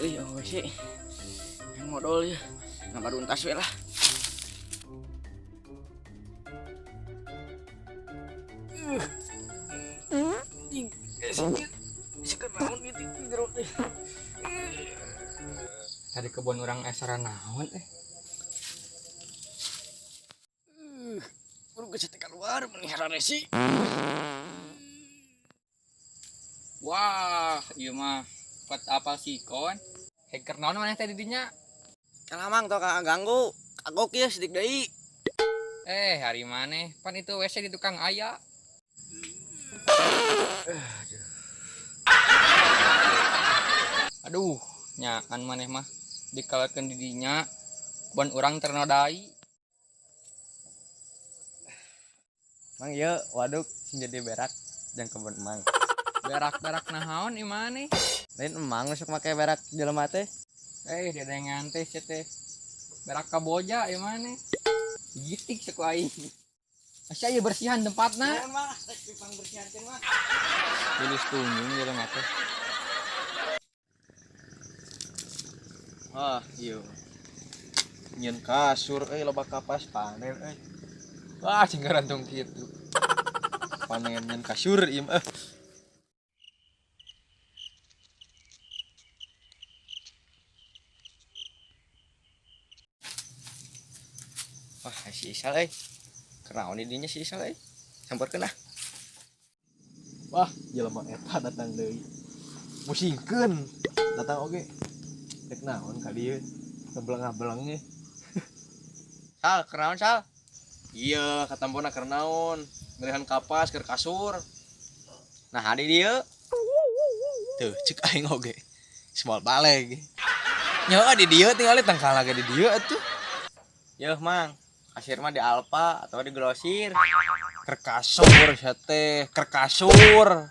Euy, oh sih. Yang modal ya. Ngabaruntas we lah. Anjing, naon gitu di jero teh. Tadi kebun orang esara naon eh. Buru geus teh keluar meni hararesi. Wah, ieu mah kuat apa sikon. Hacker naon maneh teh di dinya? Kalamang tau kagak ganggu. Kagok ya sedik deui. Eh, hari maneh pan itu WC di tukang aya. Aduh, nyaan maneh mah dikalakeun di dinya kebun urang ternodai. Mang ieu waduk sing jadi berak jang kebun emang. Berak-berak naon ieu maneh? Lain emang sok make berak jelema teh. Eh, dedengan teh sia teh. Berak kaboja ieu maneh. Gitik saku aing. Asa ieu bersihan tempatna. Naon mah rek pangbersihankeun mah. Geus tunjung jelema teh. Wah, iya. Nyen kasur euy loba kapas panen euy. Wah, sing garantung kitu. Panen nyen kasur ieu mah. Wah, si Isal euy. Kenaon di dinya si Isal euy. Samperkeun ah. Wah, jelema eta datang deui. Musingkeun datang oge. Rek naon ka dieu? Ngebelang-ngebelang ge. Sal, kenaon Sal? Iya, katampona keur naon? Ngerihan kapas keur kasur. Nah, di dieu. Tuh, cek aing oge. Small baleg. Nyawa di dieu tinggal tangkal lagi di dieu atuh. Yeuh, Mang. Kasir mah di Alfa atau di Grosir. Keur kasur sia teh, keur kasur.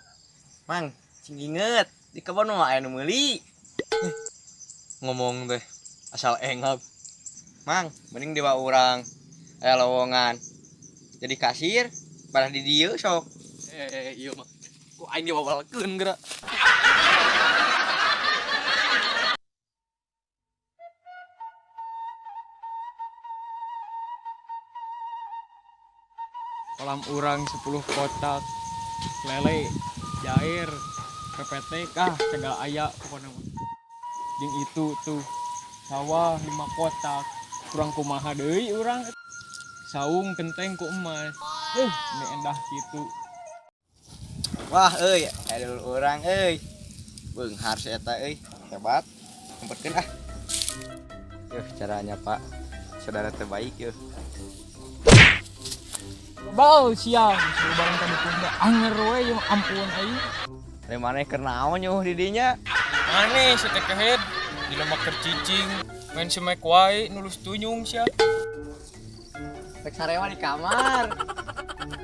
Mang, sing inget di kebon mah aya nu meuli. Ngomong teh asal engap. Mang, mending dibawa urang aya lowongan. Jadi kasir pada di dieu sok. Eh, iya mah. Ku aing dibabalkeun geura. Kolam urang 10 kotak lele, jair, PPT kah segala aya pokoknya mah. Jeung itu tuh sawah 5 kotak kurang kumaha deui urang saung kenteng ku emas. Ini endah kitu. Wah, euy, aya dulur urang euy. Beunghar si eta euy, hebat. Samperkeun ah. Yuh, caranya Pak. Saudara terbaik yuh. Bal siang, suruh bareng ka dukun teh anger we ieu mah ampun aing. Dari maneh keur naon nyuh di dinya? Maneh si teh kehed jelema keur cicing, main semek wae nulus tunyung sia. Rek sarewa di kamar.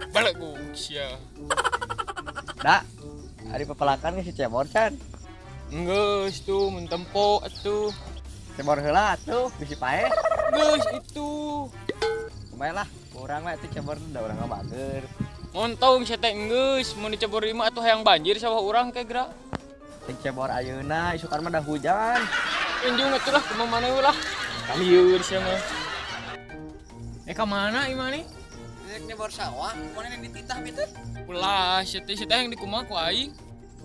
Balegug sia. Da, ari pepelakan ke si Cebor can. Enggeus tuh mun tempo atuh. Cebor heula atuh bisi paeh. Geus itu. Kumaha lah, urang mah atuh cebor da urang mah bager. Montong sia teh enggeus mun dicebor lima atuh hayang banjir sawah urang ke geura. Cek cebor ayeuna isukan mah da hujan. Enjung atuh lah kumaha maneh lah. Kalieur sia mah. Ka mana ieu maneh? Rek nyebor sawah, kumaha yang dititah gitu? Ulah sia teh yang dikumaha ku aing.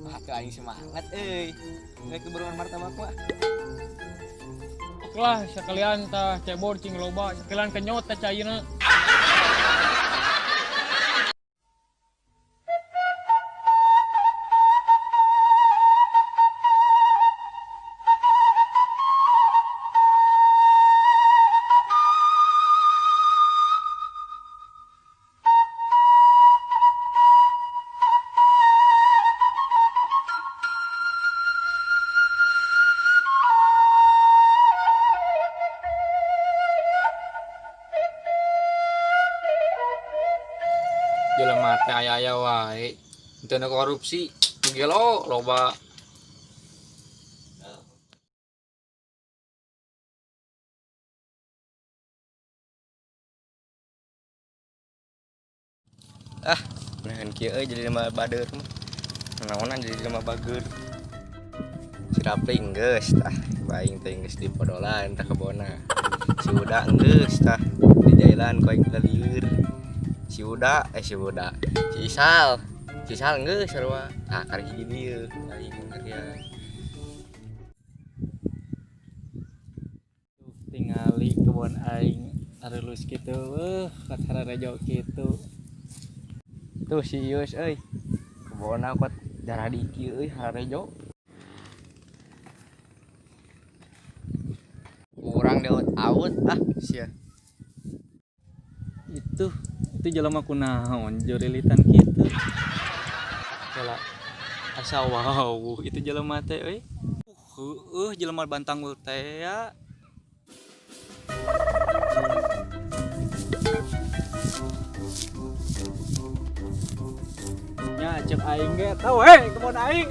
Wah, tuh aing semangat euy. Rek keburuan martabak mah. Oke lah sekalian tah cebor cing loba, sekalian kenyot tah caina. Jelema teh aya-aya wae. Henteu korupsi, gelo loba. Ah, menahan kieu euy jadi jelema bader mah. Naonan jadi jelema bager. Si Rapli geus tah, aing teh geus di podolan tah kebona. Si Uda geus tah di jailan ku aing lieur. Si Uda, si Uda. Si Isal, si Isal geus sarua. Tah karek hiji dieu aing ngarian. Tingali kebon aing arulus kitu, kacara rejo kitu. Tuh si Yus euy. Kebonna kot darah diki euy harejo. Urang diaut-aut ah sia. Itu jelema kunaon jurilitan kitu. Kela asa wow itu jelema teh euy. Heueuh jelema bantangul teh ya. Nya cek aing ge tau we kebon aing.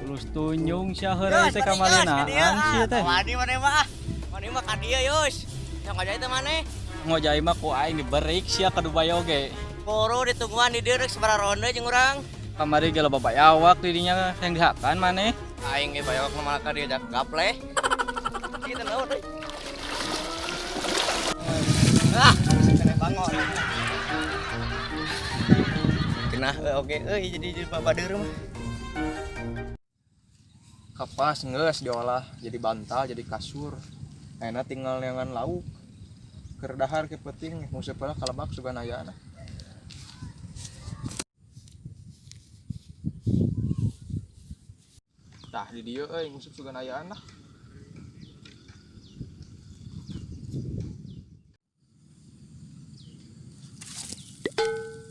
Terus tunjung syaheureuy teh kamalinaan sia teh. Wani maneh mah. Maneh mah ka dieu Yus. Yang ngojay teh maneh. Ngojay mah ku aing diberik sia ka Dubai oge. Poro ditungguan di dieu rek sabaraha ronde jeung urang. Kamari ge loba bayawak di dinya yang dihakan maneh. Aing ge bayawak mah malah ka diajak gaple. Kitu naon euy. Ah, kena bangun. Kena oke euy jadi babader mah. Kapas geus diolah jadi bantal, jadi kasur. Ayeuna tinggal neangan lauk. Keur dahar ke peuting nguseup heula ka lebak sugan ayana. Tah di dieu euy nguseup sugan ayana.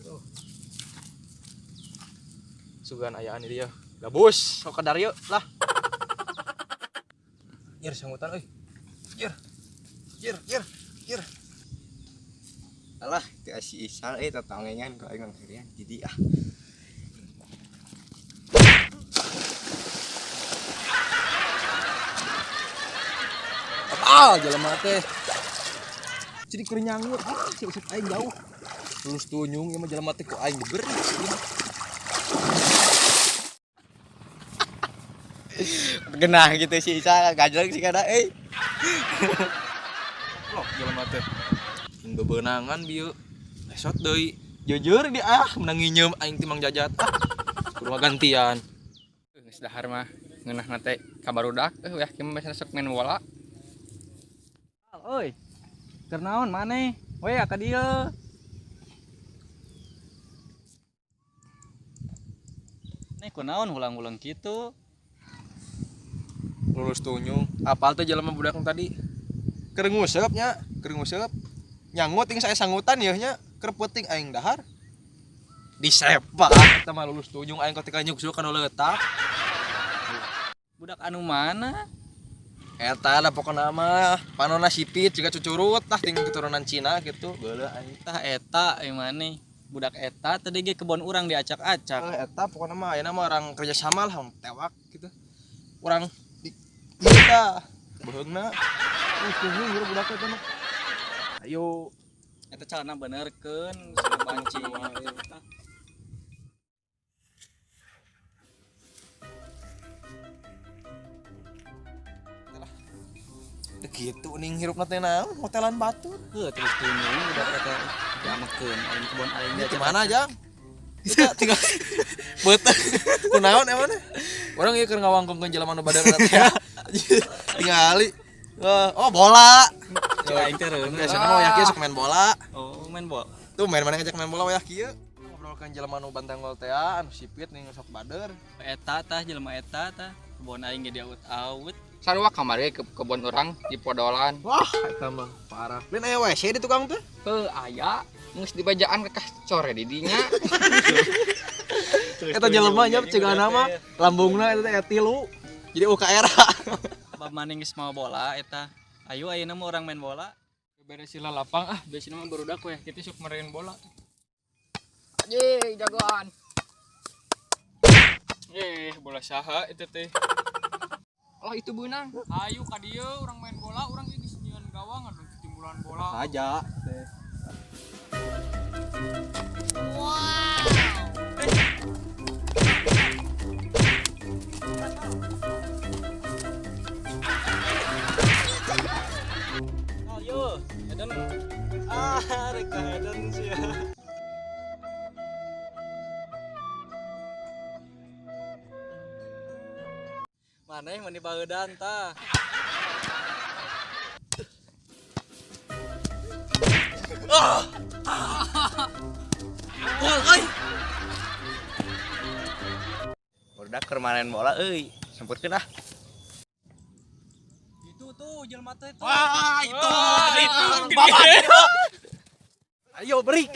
Tuh. Sugan ayaan di dieu. Gabus, sok kadar yeuh lah. Jir sanggutan euy. Jir. Jir, jir, jir. Alah, teu si Isal euy tatangengan ku aing ngarian jadi ah. Ah, jelema teh. Jadi keur nyangut, ah si usep aing jauh. Lulus tunyung ieu mah jelema teh ku aing diberi. Genah gitu si Isal gajleng si kada euy. Loh, jelema teh. Jeung bebenangan bieu. Esot deui. Jujur di ah menang nginyeum aing ti Mang Jajat. Ah, kudu gantian. Geus dahar mah ngeunahna teh ka barudak euy weh kieu mah sok main bola. Euy. Keur naon maneh? We ka dieu. Nih kunaon hulang-hulang kitu? Lulus tunyung. Apal teh jelema budak nu tadi? Keur nguseup nya, keur nguseup. Nyangut ting saya sanggutan yeuh nya, keur peuting aing dahar. Disepak eta mah lulus tunyung aing ketika nyuksuk kana leutak. Budak anu mana? Eta lah pokona mah panona sipit juga cucurut tah ting keturunan Cina gitu. Geuleuh aing. Tah eta euy maneh. Budak eta tadi ge kebon urang diacak-acak. Eta pokona mah ayeuna mah orang kerja sama lah tewak gitu. Urang di kita beheungna. Tunyung ieu budak eta mah. Ayo eta calana benerkeun banci wae. Gitu ning hirupna teh naon hotelan batur. Heuh terus tunyung budak eta diamekeun aing kebon aing di mana Jang? Kita tinggal beuteung kunaon emang teh? Urang ieu keur ngawangkongkeun jelema nu badan teh. Tingali. Oh bola. Cek aing teh reuneuh. Biasana mah wayah kieu sok main bola. Oh, main bola. Tuh main mana ngajak main bola wayah kieu. Ngobrolkeun jelema nu bantangol teh anu sipit ning sok bader. Eta tah jelema eta tah kebon aing ge diaut-aut. Sarua kamari ke kebon urang di podolan. Wah, eta mah parah. Lain aya WC di tukang teh? Heuh, aya geus dibajaan ka core di dinya. Eta jelema nya cegana mah lambungna eta teh aya 3. Jadi UKR. Bab maneh geus mau bola eta. Ayo ayeuna mah urang main bola. Beres sila lapang ah, biasana mah barudak we kitu sok mareun bola. Anjing, jagoan. Bola saha eta teh? Alah itu beunang. Ayo ka dieu urang main bola, urang ieu geus nyieun gawang anu timbulan bola. Aja. Ayo, Eden. Ah, rek ka Eden sia. Maneh meni baeudan tah. Budak keur main bola euy. Sempurkeun ah. Itu tuh jelema teh tuh. Wah, itu itu bapak. Ayo beri.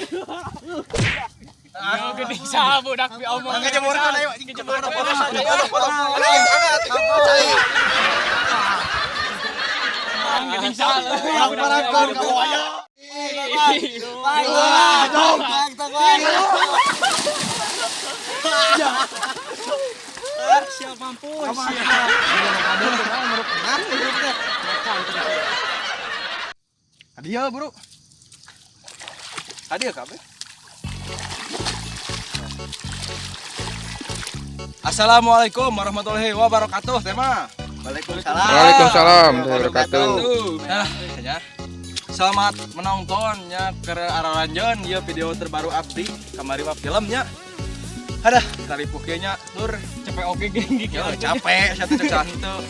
Ayo geuning saha budak bi omong. Angkat jemuran ayo anjing jemuran. Geuning saha. Orang kamu ayo. Wah, dong. Siap mampus. Hadiah, Bro. Hadiah kabeh. Assalamualaikum warahmatullahi wabarakatuh, tema. Waalaikumsalam. Waalaikumsalam warahmatullahi wabarakatuh. Nah, ya. Selamat menonton nya ke araranjeun ieu video terbaru abdi kamari mah filmnya. Adah, taripuh kieu nya lur. Capek oke geng Ya, capek satu cek henteu.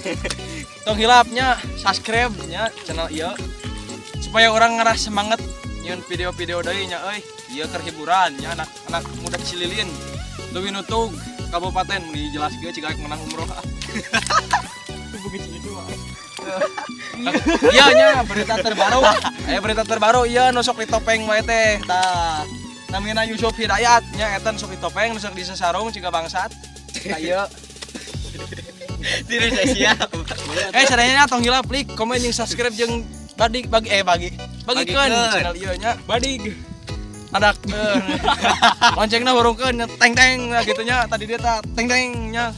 Tong hilapnya subscribe nya channel ieu supaya orang ngeras semangat nyieun video-video deui nya euy. Ieu keur hiburan nya anak-anak muda Cililin. Leuwih nutug kabupaten meni jelas kieu ciga menang umroh ah. Iya nya berita terbaru. Aya berita terbaru ieu nu sok ditopeng wae teh. Tah. Namina Yusuf Hidayat nya eta nu sok ditopeng nu sok disasarung ciga bangsat. Tah ieu. Tidak saya siap. Sadayana tong hilap like, komen jeung subscribe jeung bagi bagi eh bagi bagikeun Bagikeun. channel ieu nya. Badig. Adak loncengna hurungkeun nya teng teng nah gitu nya tadi dia tah teng teng nya.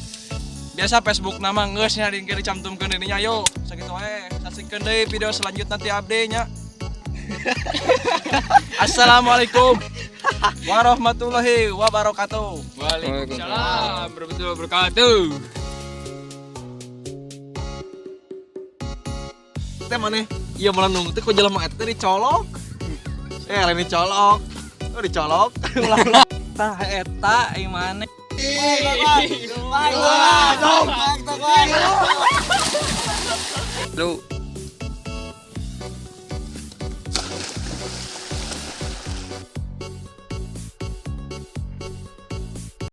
Biasa Facebook nama geus nya di dicantumkeun di dinya ayo sakitu wae. Saksikeun deui video selanjutnya ti abdi nya. Assalamualaikum warahmatullahi wabarakatuh. Waalaikumsalam warahmatullahi wabarakatuh. Teh maneh ieu melenung teh ku jelema eta teh dicolok. Lain dicolok. Oh, dicolok. Tah eta ieu maneh. Lu.